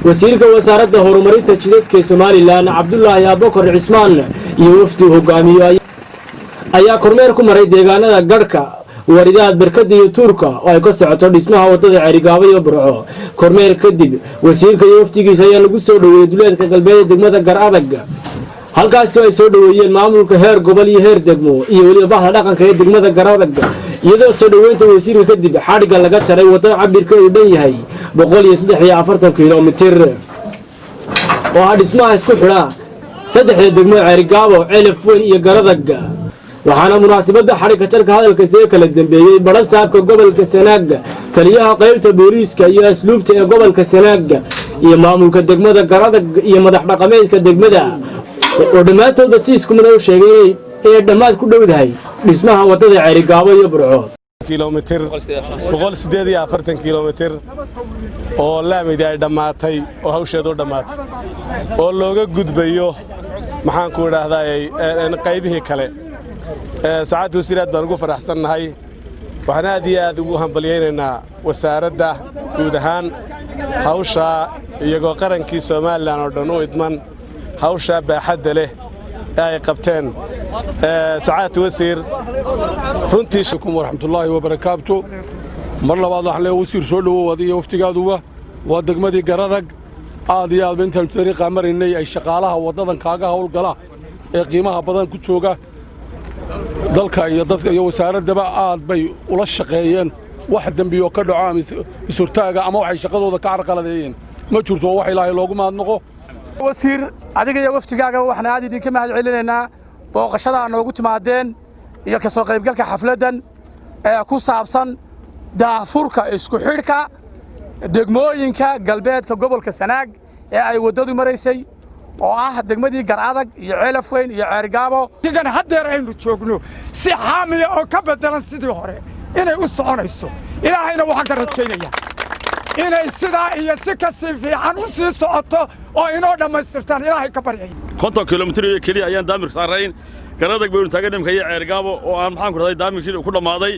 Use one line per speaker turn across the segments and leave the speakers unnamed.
Wasiirka Wasaaradda Horumarinta Jidadka Somaliland, Cabdulaahi Abubakar Cismaan, iyo wafdi uu hogaamiyo ayaa kormeer ku maray deegaanada Garhka, Waridaad, Barkada iyo Tuurka oo ay ka socoto dhismaha wadada Ceerigaabo iyo Burco. Kormeer kadib, wasiirka iyo wafdigiisa ayaa lagu soo dhoweeyey duleedka galbeed ee degmada Gar Adag, halkaasoo ay soo dhoweeyeen maamulka heer gobol iyo heer degmo iyo weliba bahda dhaqanka ee degmada Garadag, iyadoo soo dhoweynta wasiirka kadib xadhigga laga jaray wadada cabirka uu dhan yahay 143 kilomitir, oo ah dhismaha isku xidha saddexda degmo, Ceerigaabo, Ceelaf Weyn iyo Garadag. Waxaana munaasabadda xadhigga jarka hadalkaasi kala dambeeyey badhasaabka gobolka Sanaag, taliyaha qaybta booliiska iyo asluubta ee gobolka Sanaag, iyo maamulka degmada Garadag iyo madax dhaqameedka degmada, oo dhammaantoodba si isku mid u sheegay inay dhammaad ku dhowdahay dhismaha waddada Ceerigaabo iyo Burco.
Kilomitir 148 kilomitir oo laamidii ay dhammaatay oo hawsheedu dhammaatay oo looga gudbayo, maxaanku idhaahdaayey, qaybihii kale. Saacadda wasiir, aad baan ugu faraxsannahay. Waxaan aad iyo aad ugu hambalyaynaynaa wasaaradda guud ahaan hawshaa, iyagoo qarankii Somaliland oo dhan u idman hawshaa baaxadda leh ee ay qabteen. Sacaadta wasiir, runtii
Kum waraxmatullaahi wabarakaatu. Mar labaad waxaan leeyahay, wasiir, soo dhowow adiga waftigaaduba. Waa degmadii Garadag. Aad iyo aadba intaanu dariiqaa maraynay ay shaqaalaha waddadan kaaga hawlgala ee qiimaha badan ku jooga dalka iyo dadka iyo wasaaraddaba aad bay ula shaqeeyeen. Wax dembiyo ka dhaco ama isurtaaga ama waxay shaqadooda ka carqaladeeyeen ma jirto. Wax Ilaahay loogu mahadnaqo.
Wasiir, adiga iyo waftigaagaba waxaan aad idinka mahad celinaynaa booqashada aad noogu timaadeen iyo ka soo qaybgalka xafladdan ee ku saabsan daahfurka isku xidhka degmooyinka galbeedka gobolka Sanaag ee ay waddadu maraysay, oo ah degmadii Garadag iyo Ceelaf Weyn iyo Ceerigaabo.
Sidan haddeer aynu joogno si xaamiya oo ka beddelan sidii hore inay u soconayso, Ilaahayna waxaan ka rajaynayaa inay sidaa iyo si ka sii fiican u sii socoto oo inoo dhammaystirtaan Ilaahay ka baryaya.
50 kilomitir iyo keliya ayaan daamirka saarayn. Garadag baynu taagan imka iyo Ceergaabo oo aan, maxaan ku rahday, daamirkii ku dhammaaday.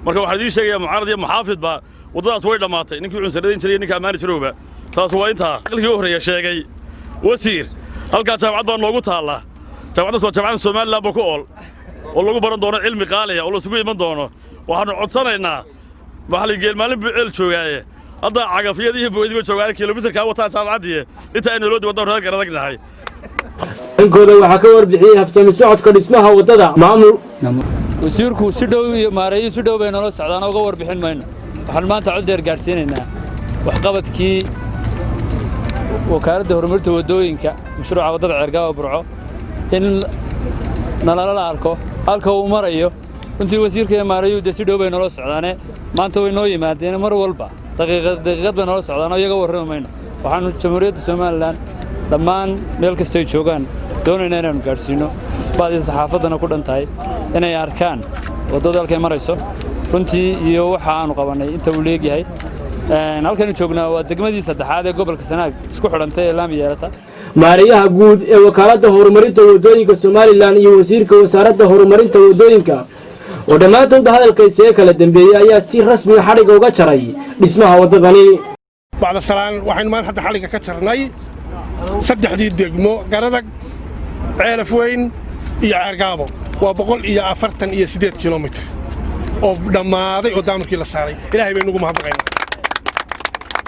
Marka waxaan idiin sheegayaa, mucaarad iyo muxaafidba, waddadaas way dhammaatay, ninkii cunsaradayn jiray, ninka ammaani jirowba. Taas waa intaa halkii u horreeya sheegay. Wasiir, halkaa jaamacad baa noogu taalla. Jaamacaddaas waa jaamacadda Somaliland ba ku ool oo lagu baran doono cilmi qaaliya oo laisugu iman doono. Waxaannu codsanaynaa, maxaligeel maalin buu ceel joogaaye, hadda cagafyadii iyo boodiba joogaan, kilomitirkaa wataa jaamacaddii inta aynu loo waddan reer Garadag nahay.
Dhankooda waxaa ka warbixiyey habsami socodka dhismaha waddada maamul
Wasiirku si dhow iyo maareeyuhu si dhow bay noola socdaan, uga warbixin mayno. Waxaan maanta cod dheer gaadhsiinaynaa waxqabadkii Wakaaladda Horumarinta Waddooyinka, mashruuca waddada Ceergaabo Burco, in nalala arko halka uu marayo. Runtii wasiirka iyo maareeyuhu dee si dhow bay noola socdaane, maanta way noo yimaadeen, mar walba daqiiqad daqiiqad bay noola socdaan oo iyaga warrami mayno. Waxaannu Jamhuuriyadda Somaliland dhammaan meel kastay joogaan doonaynaa inaannu gaadhsiinno, baadii saxaafaddana ku dhan tahay, inay arkaan waddadu halkay marayso runtii iyo waxa aanu qabannay inta uu leegyahay. Halkaynu joognaa waa degmadii saddexaad ee gobolka Sanaag isku xidhantay ee laami yeelata.
Maareeyaha guud ee Wakaaladda Horumarinta Waddooyinka Somaliland iyo wasiirka Wasaaradda Horumarinta Waddooyinka, oo dhammaantoodba hadalka isaga kala dambeeyey, ayaa si rasmiga xadhigga uga jaray dhismaha waddadani.
Bacda salaan, waxaynu maanta hadda xadhigga ka jarnay saddexdii degmo, Garadag, Ceelaf Weyn iyo Ceergaabo. Waa 148 kilomitir oo dhammaaday oo daamarkii la saaray. Ilaahay baynu ugu mahadnaqaynaa.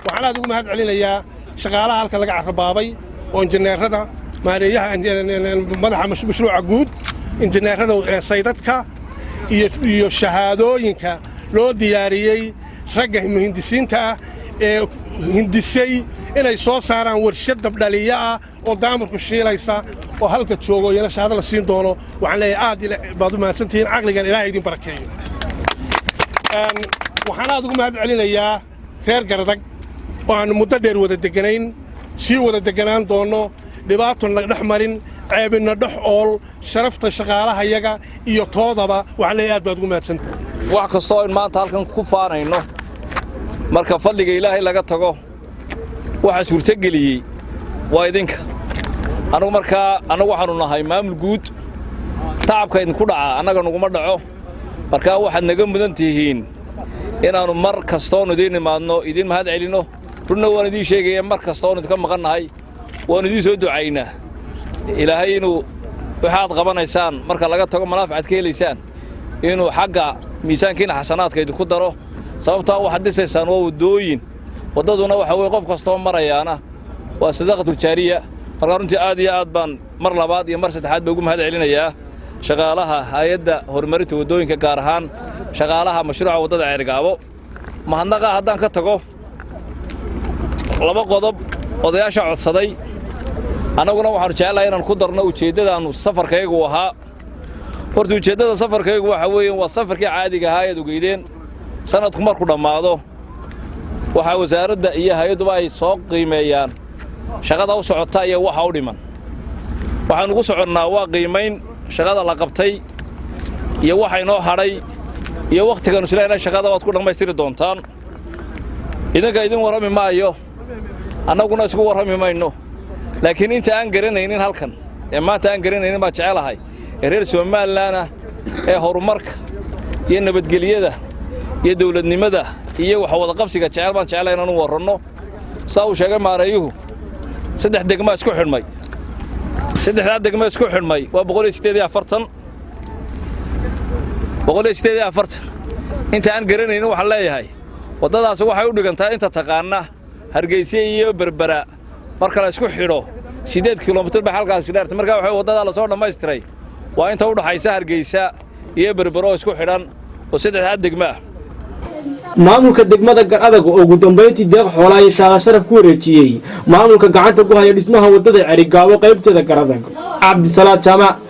Waxaan aad ugu mahad celinayaa shaqaalaha halka laga carrabaabay oo injineerada, maareeyaha, madaxa mashruuca guud, injineerada saydadka iyo shahaadooyinka loo diyaariyey ragga muhindisiinta ah ee hindisay inay soo saaraan warshad dabdhaliya ah oo daamarku shiilaysa oo halka joogo, iyana shahaado la siin doono. Waxaan leeyahay, aad baad u mahadsantihiin, caqligan Ilaahay idin barakeeyo. Waxaan aad ugu mahad celinayaa reer Garadag oo aannu muddo dheer wada degganayn, sii wada degganaan doonno, dhibaatonna dhex marin, ceebinna dhex ool. Sharafta shaqaalahayaga iyo toodaba waxaan leeyahay, aad baad ugu mahadsantihiin.
Wax kastoo aynu maanta halkan ku faanayno, marka fadliga Ilaahay laga tago, waxa suurtogeliyey waa idinka. Annagu markaa annagu waxaannu nahay maamul guud. Tacabka idinku dhacaa annaga nuguma dhaco. Markaa waxaad naga mudan tihiin inaannu mar kastoonu idiin imaadno idiin mahad celinno. Runna waan idiin sheegaya, mar kasta oon idinka maqannahay waannu idiin soo ducaynaa Ilaahay inuu waxaad qabanaysaan, marka laga tago manaaficaad ka helaysaan, inuu xagga miisaankiina xasanaadka idinku daro. Sababtaa waxaad dhisaysaan waa waddooyin, waddaduna waxa weye qof kastoo marayaana waa sadaqatuljaariya. Markaa runtii aad iyo aad baan mar labaad iyo mar saddexaad ba ugu mahad celinayaa shaqaalaha Hay'adda Horumarinta Waddooyinka, gaar ahaan shaqaalaha mashruuca waddada Ceergaabo. Mahadnaqa haddaan ka tago, laba qodob odayaasha codsaday, annaguna waxaanu jecelahay inaan ku darno ujeeddadaannu safarkaygu ahaa. Horta ujeeddada safarkaygu waxa weeye waa safarkii caadiga ahaa ead ogeydeen. Sanadku markuu dhammaado, waxaa wasaaradda iyo hay'adduba ay soo qiimeeyaan shaqada u socota iyo waxa u dhiman. Waxaannu ku soconnaa waa qiimayn shaqada la qabtay iyo waxa inoo hadhay iyo wakhtigaannu isleeynay shaqada waad ku dhammaystiri doontaan. Idinka idin warrami maayo, annaguna isku warrami mayno, laakiin inta aan garanaynin halkan ee maanta aan garanaynin baan jecelahay ee reer Somaliland ee horumarka iyo nabadgelyada iyo dawladnimada iyo wax wadaqabsiga jecel baan jecelahay inaanu warranno. Saa uu sheegay maareeyuhu, saddex degmaa isku xidhmay. Saddexdaa degma isku xidhmay waa 148, 148. Inta aan garanaynin waxaan leeyahay waddadaasi waxay u dhigantaa, inta taqaana Hargeysa iyo Berbera marka la isku xidho, 8 kilomitir bay halkaasi dheertay. Markaa waxay waddadaa lasoo dhammaystiray waa inta u dhaxaysa Hargeysa iyo Berbera oo isku xidhan oo saddexdaa degma ah.
Maamulka degmada Garadag oo ugu dambayntii deeq xoolaa iyo shaada sharaf ku wareejiyey maamulka gacanta ku haya dhismaha waddada Cerigaabo qaybteeda Garadag, Cabdisalaad Jaamac.